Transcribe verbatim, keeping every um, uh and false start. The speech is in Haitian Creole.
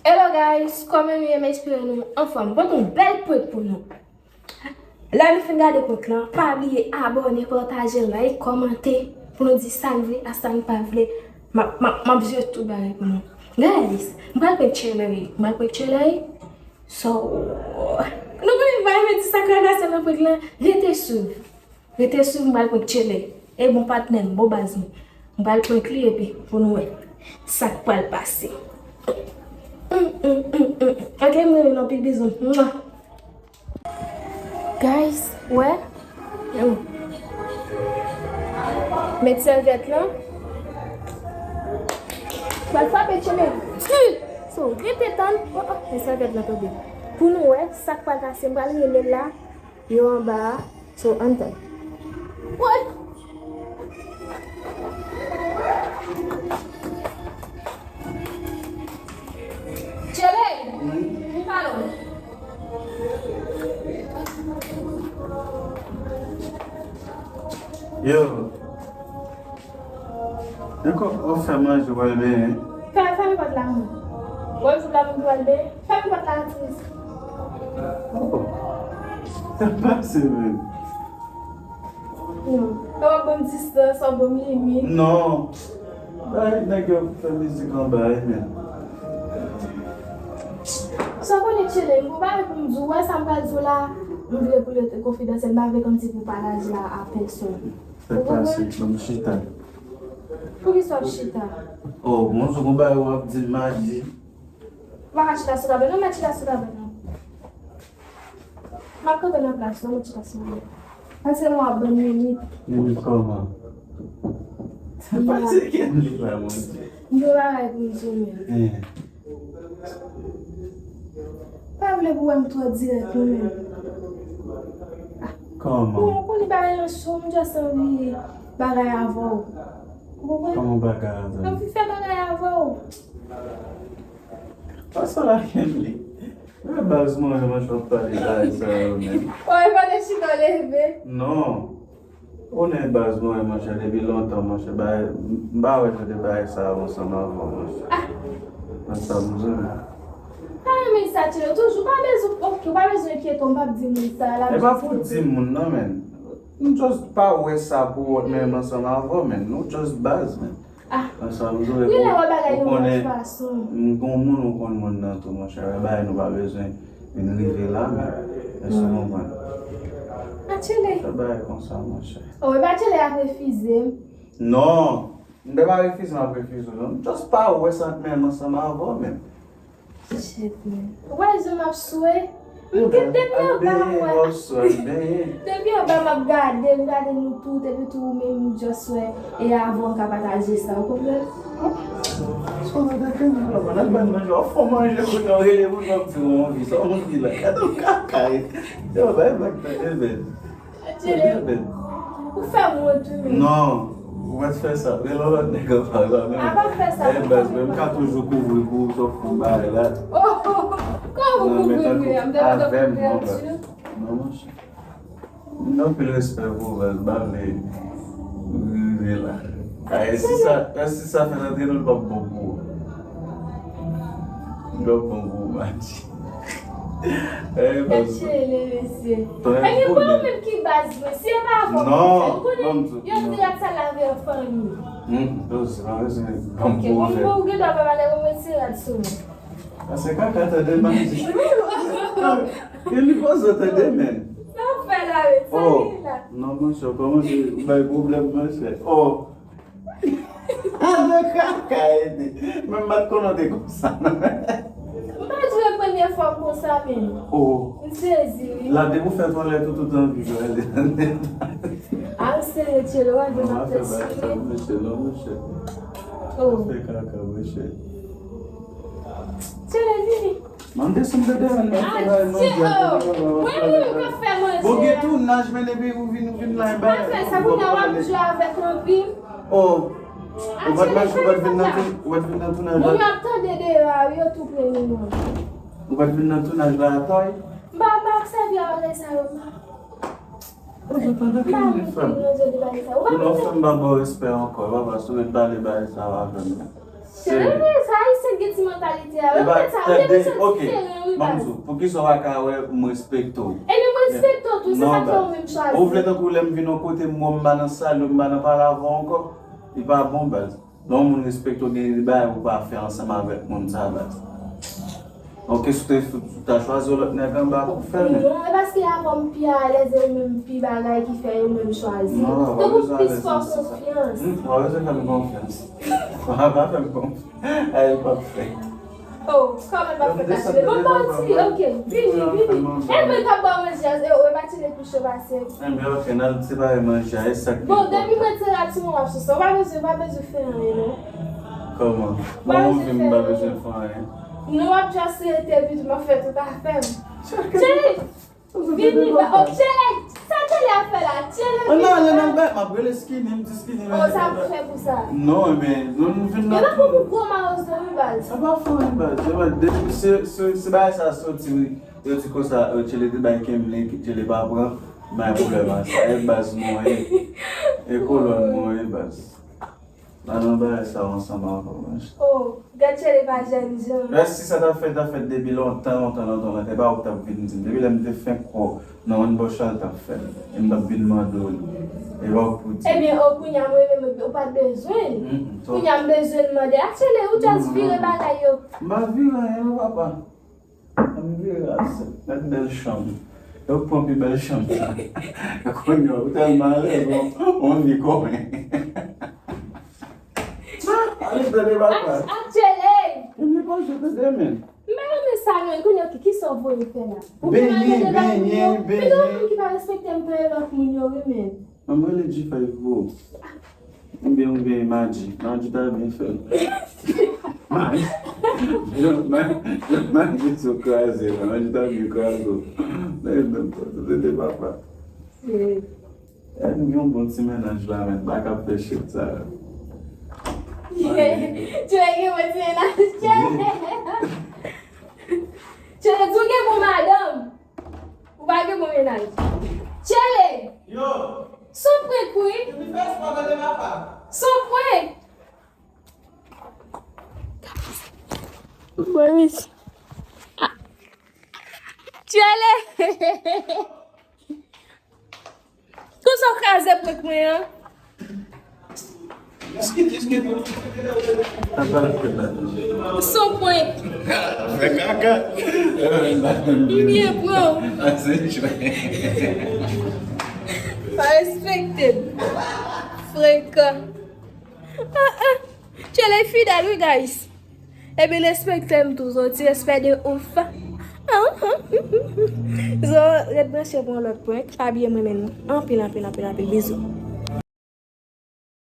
Hello guys, kòman nou ye? M espere nou anfòm. M pote yon bèl prank pou nou. Lè nou fin gade prank lan, pa bliye abòne, pataje, like, kòmante pou nou di sa n vle ak sa n pa vle. M ap, m ap, m ap jwe tout bagay pou nou. Guys, m pral prank Tcheley. M pral prank Tcheley. So, nou konnen m pa renmen di sa k pral pase nan prank lan. Rete swiv. Rete swiv, m pral prank Tcheley. E bon patnè m, bon baz mwen. M pral prank li epi pou nou wè sa k pral pase. Mm, mm, mm, mm. Ok, m renmen nou anpil, bizou. Mwa. Guys, wè. Mm. Met sèvyèt lan. Pral frape Tcheley. Ti! So, rete tann. Oh, oh, met sèvyèt lan tonbe. Pou nou wè sa k pral pase, m pral rele l la. Yo anba a. So, ann tann. What? Tcheley, m pale w. Yo. Ankò, w ap fè manje, w al benyen. Fè, fèmen pòt la, mwen. Bonjou, la, mwen, w al benyen. Fèmen pòt la, Atis. Oh. Sa pase, menm. Non. Sa w ap ban m distans, w ap ban m limit. Non. Bay nèg yo fè mizik anba, wi, menm. Sa w konnen, Tcheley, m gon bagay pou m di w, wè sa m pral di w la, m vle pou l rete konfidansyèl, m pa vle kòmsi pou pataje l a pèsòn. Fè pase, ban m chita. Poukisa w ap chita? Oh, bon, se konba yo ap di m madi. M pa ka chita sou tabèt, non, m mèt chita sou tabèt, non. M ap kanpe nan plas, non, m mèt chita sou tabèt. Paske mwen ap ban m limit. Limit kòman? Pase kèm li pa, mon Dieu. M gen bagay pou m di w, men. Eh. Pa vle pou wè m twò dirèk, non, men. Kòman? Bon, ou konnen bagay lan cho, m just anvi bagay avè w. Ou konprann? Kòman bagay avè m? M anvi fè bagay avè w. Pase la, Kenley. Mwen baz mwen, mwen ap pale bagay sa yo, menm. Ò, e pa de chita leve. Non. Ou konnen baz mwen, monchè, depi lontan, monchè, bagay, m pa wè jan de bagay sa yo ansanm avè w, monchè. Nan sa m di w. Pa renmen sa, Tcheley, toujou pa bezwen, ok, ou pa bezwen enkyete w, m p ap di moun sa la. E pa pou di moun, non, menm. Nou just pa wè sa pou wè menm ansanm avè w, menm. Nou just baz, menm. Ah. Nan sa m di w, ou konnen, m gon moun, ou konn moun nan tou, monchè. E bagay nou pa bezwen vin rive la, men, èske w konprann? Atcheley. Fè bagay konsa, monchè. Oh, e pa Atcheley ap refize m. Non. M te pa refize, m ap refize w, non. M just pa wè sa menm ansanm avè w, menm. Shit, man. Ou wè jan m ap swe? M gen depi anba, m wè. Depi anba, m ap gade, m gade nou tout, epi tou ou menm, m just wè. E avè w m ka pataje sa, ou konprann? Sou mwen, dakò, m konprann. Al ban manje, w ap fè manje, kounye a w rele moun, w ap di w anvi sa, w anvi la. Gade w kaka, e. Yo, bay bak tande, men. Atcheley, ou fè m wont wi. Non, ou mèt fè sa. Rele yon lòt nèg anba la, men. A pa fè sa. Eh, baz, men m ka toujou kouvri pou ou, sòf pou bagay la. Oh, oh, oh. Kòman ou kouvri m, wi? M te mete avè m, non, baz. Non, monchè. M gen anpil respè pou ou, baz. M pa vle rive la. Ay, si sa, si sa fè antre nou, l p ap bon pou ou. L p ap bon pou ou, Mati. Eh, baz. Atcheley, mesye. Ebyen, pa ou menm ki baz mwen. Si e pa avè w, non, ou konnen, yo di rad sa lave an fanmi. Hmm, yo di, pa bezwen ban m pwoblèm. Ok, bon, ou gen dwa pa pale, ou met se rad sou mwen. A se kaka, tande, Mati. E li poze, tande, men. Sa w fè la, men? Sa li la? Non, monchè, kòman se bay pwoblèm, monchè? Oh. Avoka ka ede. Men m pa t konnen w te konsa, non. M pa di w e premye fwa m konsa, men. Oh. M sezi, wi. La, depi w fè twalèt ou tout anvi prale anndan. A, w serye, Tcheley, w ap vin ap tèt sou mwen. Mesye, non, mesye. Oh. Fè kaka, mesye. Tcheley, vini. Mande si m te deranj nan travay manje a. Wi, wi, ou ka fè manje a. Bon, gen tounaj, men epi ou vin, ou vin la, e bagay. Pa fè sa, kounye a w ap jwe avèk anpil. Oh, ou pa t mache, ou pa t vin nan tou-, ou pa t vin nan tounaj la? Moun yo ap tande deyò a, wi, yo tou premye moun. Ou pa t vin nan tounaj la atò? M pa, m pa ap sèvi a bagay sa yo, non. Ou jan tande kè m, frè m. Ou nan fè m pa ba w respè ankò, papa, si w ret pale bagay sa yo avè m. Se sa, se Gen ti mantalite a. Yo, tande, ok, ban m di w, poukisa w pa ka wè m respekte w? Ebyen, m respekte w tou, se sa k fè ou menm chwazi. Ou vle tankou lè m vin yon kote, m wè w, m pa nan salye w, m pa nan pale avè w ankò. Li pa bon, baz. Lè yon moun respekte w, gen de bagay ou pa fè ansanm avèk moun sa, baz. Ok, si w te, si w ta chwazi yon lòt nèg anba pou w fè l. Non, e paske avè w m pi alèz e ou menm pi bagay ki fè ou menm chwazi. Non, w pa bezwen alèz nan sans sa. Tankou plis fè w konfyans. Hmm, w pa bezwen fè m konfyans. W pa fè m konfyans. Ay, l p ap fè. Oh, kòman l p ap fè, Bachelet? Bon, pati, ok, vini, vini. E mwen k ap ba w manje a, e, e Bachelet pi cho pase m. Enben, ok, n al separe manje a, e sa k pi enpòtan. Bon, depi mwen te la, timoun w ap sou sa, w pa bezwen, w pa bezwen fè anyen, non. Kòman? Bon, ou vin, m pa bezwen fè anyen. Non, w ap just rete, epi tou m ap fè tout afè m. Cheri! Vini, ba, oh, Tchele, sa Tchele ap fè la? Tchele, vini. An nan, ale nan bèt, m ap rele Skinny, m di Skinny, oh, sa ap fè pou sa. Non, men, nou, nou vin nan. Yo pa pou gwo mawozo, wi, baz. Sa pa fè anyen, baz. Se, se, se bagay sa soti, wi. Yo di konsa, yo Tchele te bay Kemlin, Tchele pa pran, bay pwoblèm a sa. E baz nou an ye. E kolòn nou an ye, baz. Pa nan bagay sa yo ansanm ankò, manch. Oh, gad Tchele pa jèn jan. Mèsi, sa ta fèt, ta fèt depi lontan, lontan, lontan, lontan. E pa ou k t ap vin di m. Depi lè m te fenk wè w nan yon bò chal t ap fèt. E m t ap vin mande w li. E pa ou k pou di. Ebyen, oh, kounye a mwen menm, ou pa t bezwen l. Kounye a m bezwen l mande. A Tchele, ou just vire bagay yo. M pa vire anyen non, papa. Ann vire asèt. Gad bèl chanm. Yo pran pi bèl chanm sa. Kounye a, ou tèlman alèz, ou, ou anvi kòmen. Ale tande papa. Ak, ak Tchele. Epi pa jete demen. M pa renmen sa non, kounye a, ki, kisa w voye fè la? Ou benyen, benyen, benyen. Men gen yon moun ki pa respekte m peye lòt moun yo, wi, men. Mwen, mwen rele G five pou ou. Oubyen, oubyen Madji. Madji ta byen fè l. Madji, Madji, Madji sou kraze la. Madji ta byen kraze w. Men, men, men, papa. Èd m gen yon bon ti mennaj la, men m pa ka fè shit sa. Tchele gen bon ti mennaj, Tchele. Tchele, di w gen bon madanm. Ou pa gen bon mennaj. Tchele! Yo! Son prank, wi. Epi fè espwa tande papa. Son prank. Boris. Ah. Tchele! Konsa w kraze prank mwen an? Son prank. Fè kaka. M byen pran w. Pa respekte m. Frekan. Ah, ah. Tchele fidèl, wi, guys. Ebyen, respekte m tou, Zo. Ti respè de ouf. Zo, ret branche pou yon lòt prank. Pa bliye m renmen nou anpil, anpil, anpil, anpil. Bizou.